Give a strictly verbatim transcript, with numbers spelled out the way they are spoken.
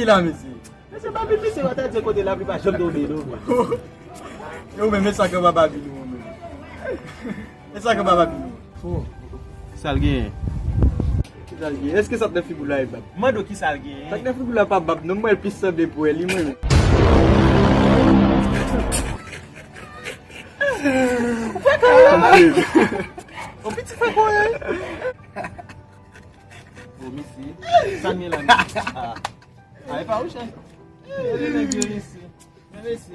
La, mesye. Mesye, Babi, mesye, w ata di kote lapli pa janm tonbe, non. Yo, men, men sa ke Babi nou, men. Men sa ke Babi nou. Fo. Sa l genyen? Ki sa l genyen? Èske sa k nan figi w la e bab? Mande w ki sa l genyen. Sa k nan figi w la pa bab, non, mwen, l plis sanble pou li, mwen. Ou fè kòrèy. Ou piti fè kòrèy. O, mesi. Sa n gen la, mesi? Ah. Ah, e pa ou, chè? Gade nèg yo, mesi. Men, mesi.